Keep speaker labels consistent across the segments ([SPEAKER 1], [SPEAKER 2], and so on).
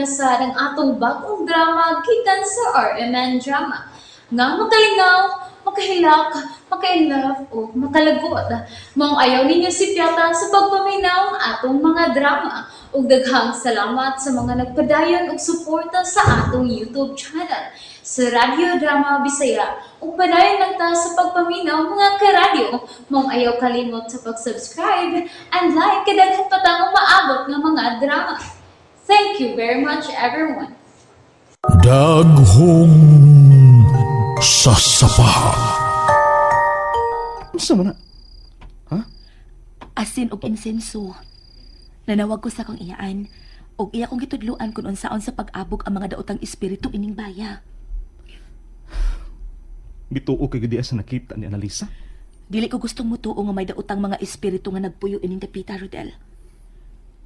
[SPEAKER 1] na sad ang atong bagong drama gikan sa RMN Drama. Nga makalingaw, makahilak, makainlove o makalagot. Maong ayaw ninyo sipyata sa pagpaminaw ang atong mga drama. Ug daghang salamat sa mga nagpadayon og suporta sa atong YouTube channel sa Radyo Drama Bisaya. Ug padayon lang ta sa pagpaminaw, mga karadyo. Maong ayaw kalimot sa pag-subscribe and like kay daghan pa tang umaabot nga mga drama. Thank you very much, everyone.
[SPEAKER 2] Daghong sasapa.
[SPEAKER 3] Unsa man na?
[SPEAKER 4] Asin og insenso. Nanawag ko sa kong iyaan og iya kong gitudluan kung unsaon sa pag-abog ang mga daotang espiritu ining baya.
[SPEAKER 3] Bituo kay gid sa nakita ni Analisa.
[SPEAKER 4] Dili ko gustong mutuo nga may daotang mga espiritu nga nagpuyo ining dapita, Rodel.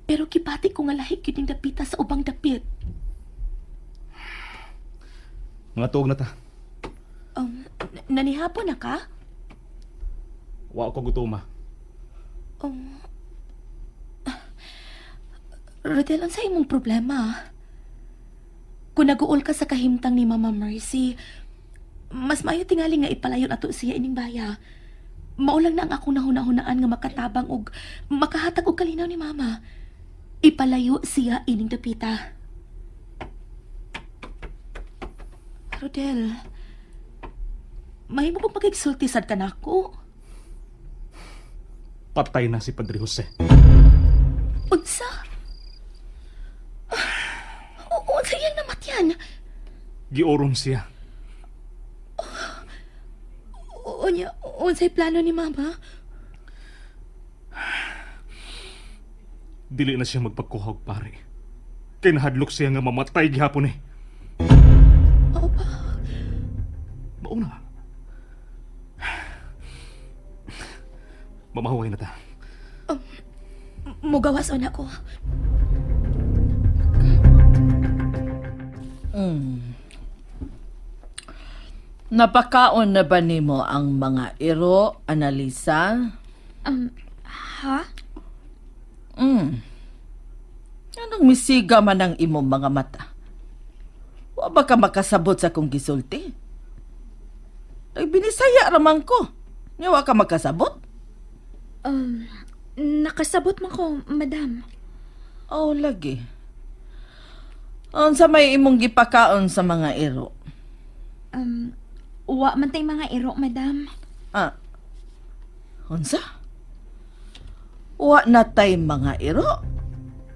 [SPEAKER 4] Pero kipati ko nga lahi gyud ning dapita sa ubang dapit.
[SPEAKER 3] Mga tuog na ta.
[SPEAKER 4] Nanihapon na ka?
[SPEAKER 3] Wa ko gutuma.
[SPEAKER 4] Rodel, unsa imong problema? Kung naguol ka sa kahimtang ni Mama Mercy, mas maayo tingali nga ipalayon ato siya ining baya. Maulang na ang akong nahuna-hunaan nga makatabang og makahatag og kalinaw ni Mama. Ipalayo siya ining dapita. Rodel, mahimo bang magigsulti sad ka nako?
[SPEAKER 3] Patay na si Padre Jose.
[SPEAKER 4] Unsa? Unsa iyang namatyan?
[SPEAKER 3] Gioron siya.
[SPEAKER 4] Unya, unsay plano ni Mama?
[SPEAKER 3] Dili na siya magpagkuha og pare. Kay nahadlok siya nga mamatay gihapon eh.
[SPEAKER 4] Oo ba?
[SPEAKER 3] Mao na. Mamahuway na ta.
[SPEAKER 4] Mugawas on ako.
[SPEAKER 5] Napakaon na ba nimo ang mga iro, Analisa?
[SPEAKER 6] Ha?
[SPEAKER 5] Anong misiga man ang imong mga mata? Wa ba ka makasabot sa kong gisulti? Ay, binisaya raman ko. Nga wa ka makasabot?
[SPEAKER 6] Nakasabot man ko, madam.
[SPEAKER 5] Oh, lagi. Unsa may imong gipakaon sa mga iro?
[SPEAKER 6] Wa man tay mga iro, madam.
[SPEAKER 5] Ah. Unsa? Wa na tay mga iro?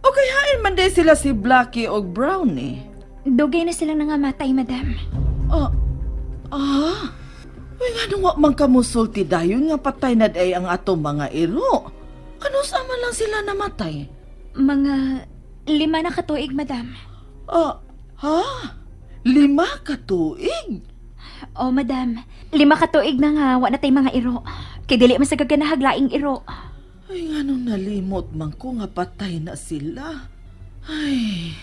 [SPEAKER 5] O kay hain man day sila si Blackie og Brownie.
[SPEAKER 6] Dugay na silang nangamatay, madam.
[SPEAKER 5] Ah. Ah. Uy, nga nung wa man kamusulti dayon nga patay na day ang atong mga iro. Kano sa man lang sila namatay?
[SPEAKER 6] Mga 5 na katuig, madam.
[SPEAKER 5] Ah, ha? 5 ka tuig?
[SPEAKER 6] Oh, madam. 5 katuig na nga, wa na tay mga iro. Kay dili man sa gaganahag laing iro.
[SPEAKER 5] Ay, nga nung nalimot man ko nga patay na sila. Ay,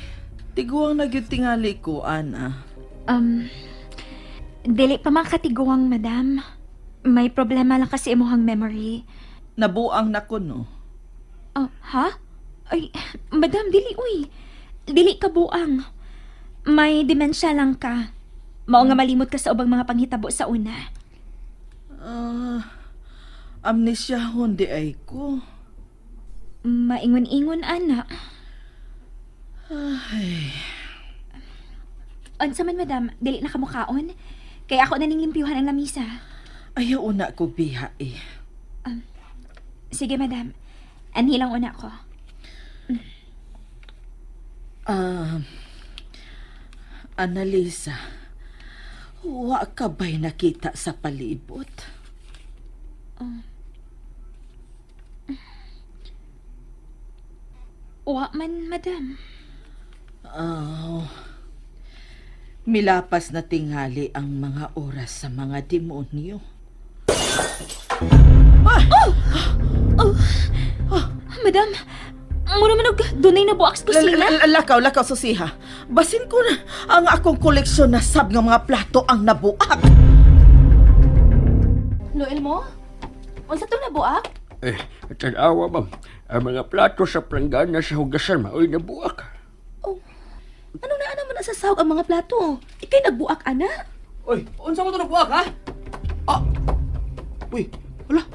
[SPEAKER 5] tiguang na gyud tingali ko, ana.
[SPEAKER 6] Dili pa man katiguang, madam. May problema lang kasi imuhang memory.
[SPEAKER 5] Nabuang na ko, no?
[SPEAKER 6] Oh, ha? Ay, madam, dili, uy. Dili ka buang. May dementia lang ka. Mao nga malimot ka sa ubang mga panghitabo sa una.
[SPEAKER 5] Ah, amnesia di ay ko.
[SPEAKER 6] Maingon-ingon, ana.
[SPEAKER 5] Ay,
[SPEAKER 6] Unsa man, madam, dili na kamukaon. Kaya ako na ning limpyuhan ang lamisa.
[SPEAKER 5] Ayaw una ko biha eh.
[SPEAKER 6] Sige, madam. Anhi lang una ko.
[SPEAKER 5] Ah, Annalisa, wa ka ba'y nakita sa palibot?
[SPEAKER 6] Wa man, madam.
[SPEAKER 5] Oh, milapas na tingali ang mga oras sa mga demonyo.
[SPEAKER 6] Madam, mura man og dunay na buak sa kusina.
[SPEAKER 5] Lakaw, lakaw, susiha. Basin ko na ang akong koleksyon na sab nga mga plato ang nabuak.
[SPEAKER 4] Noel mo? Unsa tong nabuak?
[SPEAKER 7] Eh, tanawa, ma'am. Ang mga plato sa planggana sa hugasan, maoy nabuak.
[SPEAKER 4] Oh. sa sahog ang mga plato. Ikay nagbuak ana.
[SPEAKER 2] Oy, unsa mo to nagbuak ha? Ah. Uy, wala.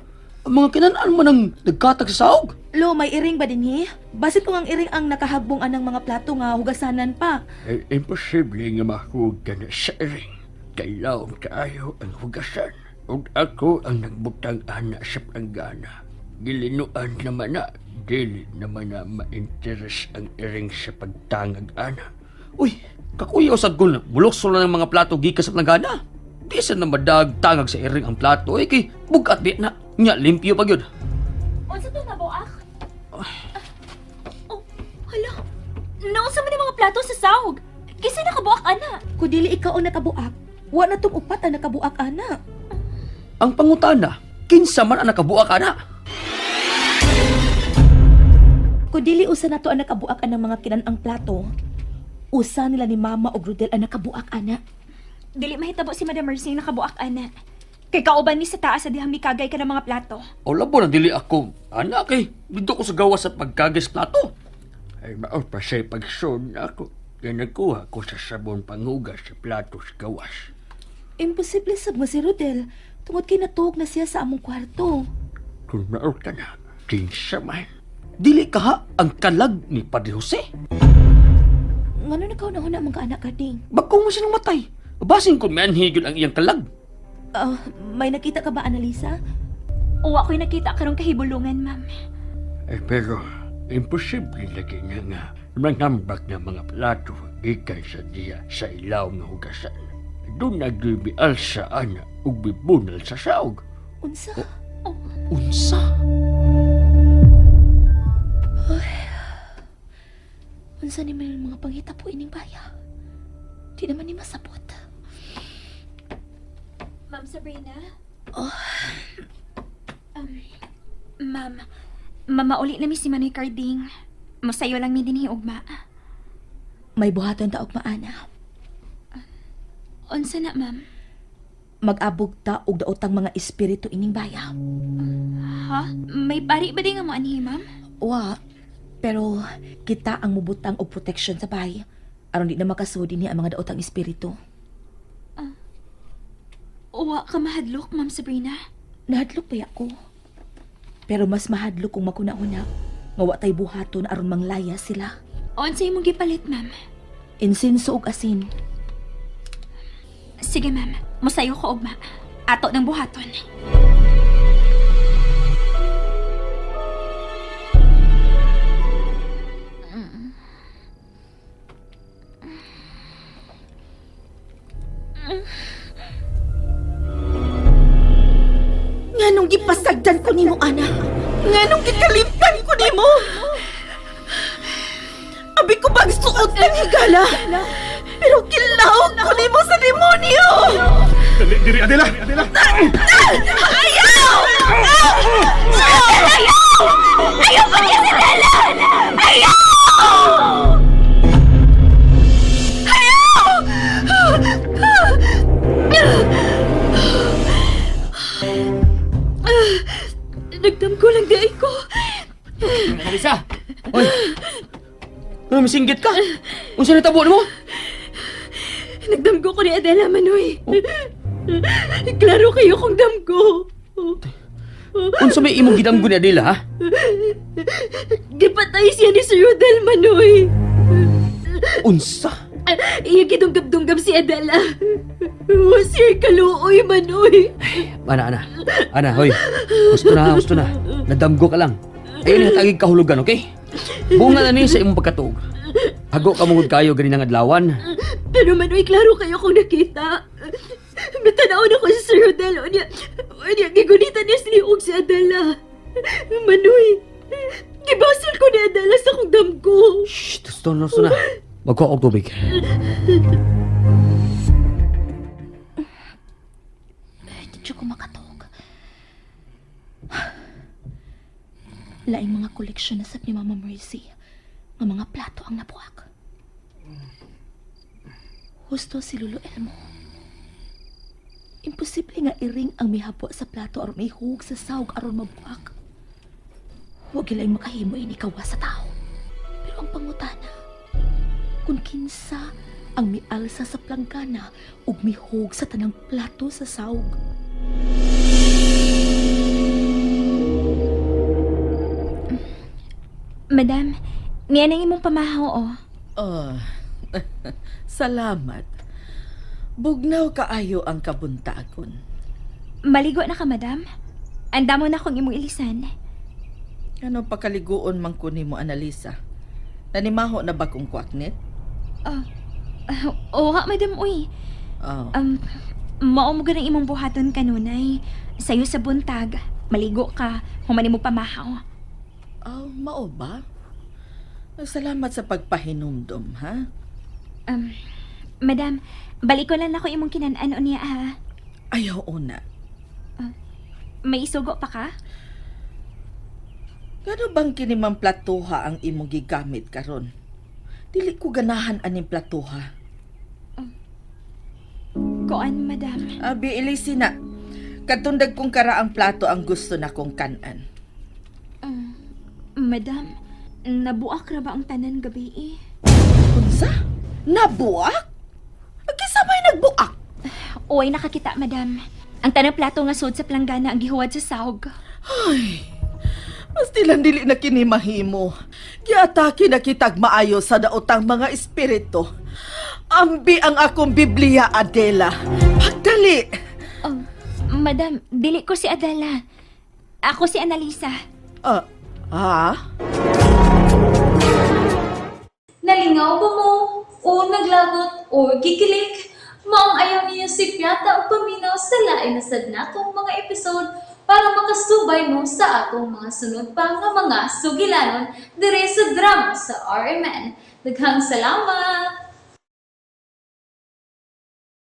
[SPEAKER 2] Ang mga kinanaan mo nang nagkatag sa sahog.
[SPEAKER 4] Lo, may iring ba dinhi? Basin kung ang iring ang nakahagbong anang mga plato nga hugasanan pa.
[SPEAKER 7] Ay, imposible nga mahug ka na sa iring. Kailaw kaayo ang hugasan. Ug ako ang nagbutang ana sa planggana. Gilinuan naman na, dili naman na ma-interes ang iring sa pagtangag ana.
[SPEAKER 2] Uy, kakuyaw sa gun, bulok na ng mga plato gikan sa planggana. Di sa na madagtangag sa iring ang plato, eh, kay bugat di na. Nya, limpyo pa gyud.
[SPEAKER 6] Unsa to nabuak? Oh, hala. Naunsa man ang mga plato sa sahog? Kinsa nakabuak ana?
[SPEAKER 4] Kung dili ikaw ang nakabuak, wa na tong upat ang nakabuak ana.
[SPEAKER 2] Ang pangutana, kinsa man ang nakabuak ana?
[SPEAKER 4] Kung dili usa nato ang nakabuak anang mga kinanang plato, usa nila ni Mama og Rodel ang nakabuak ana.
[SPEAKER 6] Dili mahitabo si Madam Mercy ang nakabuak ana. Kay kauban mi sa taas sa dihang mikagay ka ng mga plato.
[SPEAKER 2] O labo na dili ako. Ana kay, dito ko sa gawas sa pagkagis plato.
[SPEAKER 7] Ay mao pa sa'y pagsun ako. Kaya nagkuha ko sa sabon panghugas sa plato sa gawas.
[SPEAKER 4] Imposible sab nga si Rodel tungod kay natuog na siya sa among kwarto.
[SPEAKER 7] Kung mao ka na, kinsa man.
[SPEAKER 2] Dili ka ha ang kalag ni Padre Jose.
[SPEAKER 4] Ngano nakaw na huna mga anak kading?
[SPEAKER 2] Bagko mo siya nang matay. Basin kung may gyud ang iyang kalag.
[SPEAKER 4] Ah, may nakita ka ba, Annalisa?
[SPEAKER 6] Uwa ko'y nakita karong kahibulungan, ma'am.
[SPEAKER 7] Ay, pero imposible lagi na nga mangambak na mga plato gikan sa diya sa ilaw nga hugasan. Doon nagbibial sa ana ug bibunal sa saog.
[SPEAKER 4] Unsa?
[SPEAKER 2] Unsa?
[SPEAKER 4] Unsa ni man mga panghitabo ining baya? Di naman ni masabot.
[SPEAKER 6] Ma'am Sabrina? Oh. Ma'am, mamauli na mi si Manoy Carding. Masayo lang mi dinhi ugma.
[SPEAKER 4] May buhaton ta og maana.
[SPEAKER 6] Unsa na, ma'am?
[SPEAKER 4] Mag-abog ta og daotang mga espiritu ining baya.
[SPEAKER 6] Ha? May pari ba di nga mo anhi, ma'am?
[SPEAKER 4] Wa, pero kita ang mubutang og protection sa bahay. Aron di na makasudi niya ang mga daotang espiritu.
[SPEAKER 6] Uwa ka mahadlok, Ma'am Sabrina.
[SPEAKER 4] Nahadlok pa ko. Pero mas mahadlok kung makuna-una nga wa tay buhaton aron manglaya sila.
[SPEAKER 6] Unsa imong gipalit, ma'am?
[SPEAKER 4] Insinso og asin.
[SPEAKER 6] Sige, ma'am. Musayo ko ugma. Ato ng buhaton.
[SPEAKER 5] Nganong gipasagdan ko nimo, ana? Nganong gikalimtan ko nimo? Abi ko bang suot ng higala? Pero kilawag ko nimo sa demonyo!
[SPEAKER 3] Dali, diri, Adela! Adela!
[SPEAKER 5] Ayaw! Ayaw! Ayaw ko niya si Dalan! Ayaw! Ayaw!
[SPEAKER 6] Nagdamgo lang di ay ko.
[SPEAKER 2] Lisa! Oy! Ano, misinggit ka? Unsa na tabo nimo?
[SPEAKER 6] Nagdamgo ko ni Adela Manoy. Klaro kayo kung damgo.
[SPEAKER 2] Unsa may imong gidamgo ni Adela, ha?
[SPEAKER 6] Gipatay siya ni Sir Rodel Manoy.
[SPEAKER 2] Unsa?
[SPEAKER 6] Iya gidunggab-dunggab si Adela. Wa siya kaluoy Manoy.
[SPEAKER 2] Ana, ana. Ana, hoy. Gusto na, gusto na. Nadamgo ka lang. Ayun yung tagig kahulugan, okay? Bunga na ni sa imong pagkatuog. Hago ka mungod kayo ganinang adlawan.
[SPEAKER 6] Pero Manoy, klaro kayo kung nakita. Natanaw na ko si Sir Rodel. Unya, unya, gigunitan niya siniog si Adela. Manoy, gibasol ko ni Adela sa kong damgo.
[SPEAKER 2] Shh, gusto na, gusto na. Magkuha og tubig.
[SPEAKER 4] Ay, di ko makatog. Laing mga koleksyon na sab ni Mama Mercy. Nga mga plato ang nabuak. Husto si Lolo Elmo. Imposible nga iring ang mihabwa sa plato aron ihug sa sawg aron mabuak. Huwag ila'y makahimo ini kawa sa tao. Pero ang pangutana, kung kinsa ang mialsa sa planggana ug mihog sa tanang plato sa sawg.
[SPEAKER 8] Madam, niya nang imong pamahaw, oh.
[SPEAKER 5] Oh, salamat. Bugnaw kaayo ang kabuntagon.
[SPEAKER 8] Maligo na ka, madam. Andamo na akong imong ilisan.
[SPEAKER 5] Ano pakaliguon man ko nimo, Analisa? Nanimaho na ba kong kwaknit?
[SPEAKER 8] Ah, oo nga, madam, uy.
[SPEAKER 5] Oh.
[SPEAKER 8] Mao mo ganang imong buhaton kanunay. Sayo sa buntag, maligo ka, humani mo pamahaw.
[SPEAKER 5] Oh, mao ba? Salamat sa pagpahinumdom, ha?
[SPEAKER 8] Madam, balik ko lang ako imong kinan-ano niya, ha?
[SPEAKER 5] Ayaw una.
[SPEAKER 8] May isugo pa ka?
[SPEAKER 5] Gano bang kinimang platuha ang imong gigamit karon? Dili ko ganahan aning platuha.
[SPEAKER 8] Koan, madam.
[SPEAKER 5] Abi, ilisi na. Katundag kong karaang plato ang gusto na kong kanan.
[SPEAKER 8] Madam, nabuak ra ba ang tanan gabi eh?
[SPEAKER 5] Unsa? Nabuak? Kinsa may nagbuak?
[SPEAKER 8] Uy, nakakita, madam. Ang tanang plato nga sud sa planggana ang gihuwad sa sahog.
[SPEAKER 5] Ay, pastilan dili na kini mahimo. Giatake na kitag maayo sa daotang mga espiritu. Ambi ang akong Biblia, Adela. Pagdali!
[SPEAKER 8] Oh, madam, dili ko si Adela. Ako si Annalisa.
[SPEAKER 5] Ah, ah?
[SPEAKER 1] Nalingaw ba mo? O naglagot o gikilig? Maong ayaw niyo si Piata o paminaw sa lain na sad natong mga episode para makasubay mo sa atong mga sunod pa nga mga sugilanon dire sa drama sa RMN. Daghang salamat!